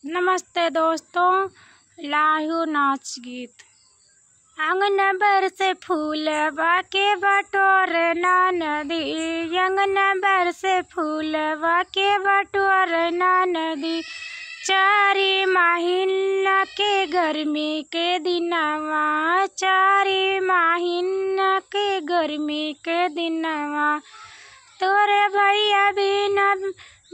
नमस्ते दोस्तों, लाहू नाच गीत। आंगन बरसे फूलवा के बटोर नदी, आंगन बरसे फूलवा के बटोर नदी। चारी महीना के गर्मी के दिनवा, चारी महीना के गर्मी के दिनवा। तोरे भैया बिना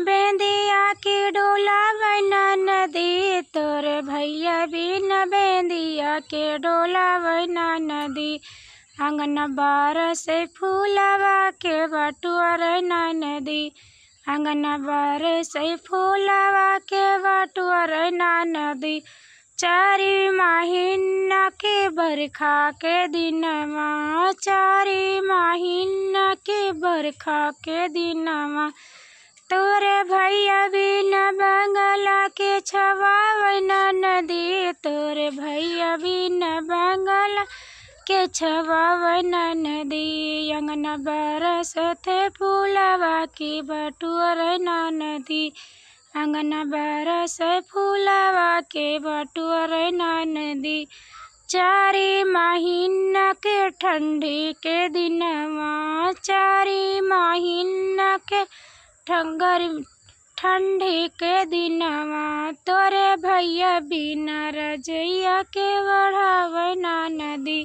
बेंदिया की डोला बना नदी, तोरे भैया बिना बेंदिया के डोला बना नदी। आंगन बरसे फूलवा के बटुअर नदी, आंगन बरसे फूलवा के बटुअर नदी। चारी महीना के बरखा के दिनवा, चारी महीना के बरखा के दिनवा। तोरे भैया बिना बंगला के छवावन नदी, तोरे भैया बिना बंगला के छवावन नदी। अंगन बरसते फूलवा की बटुअर नदी, अंगन बरस फूलवा के बटुअर नदी। चारी महीना के ठंडी के दिनवा, चारी महीना के ठंडी के दिनवा। तोरे भैया बिना रजैया के बढ़ावना नदी,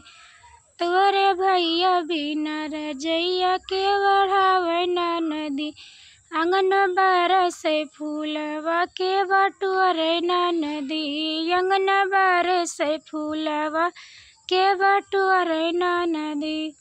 तोरे भैया बिना रजैया के बढ़ावना नदी। आंगन बरसे फूलवा के बटुअर नदी, आंगन बरसे फूलवा के बटुअर नदी।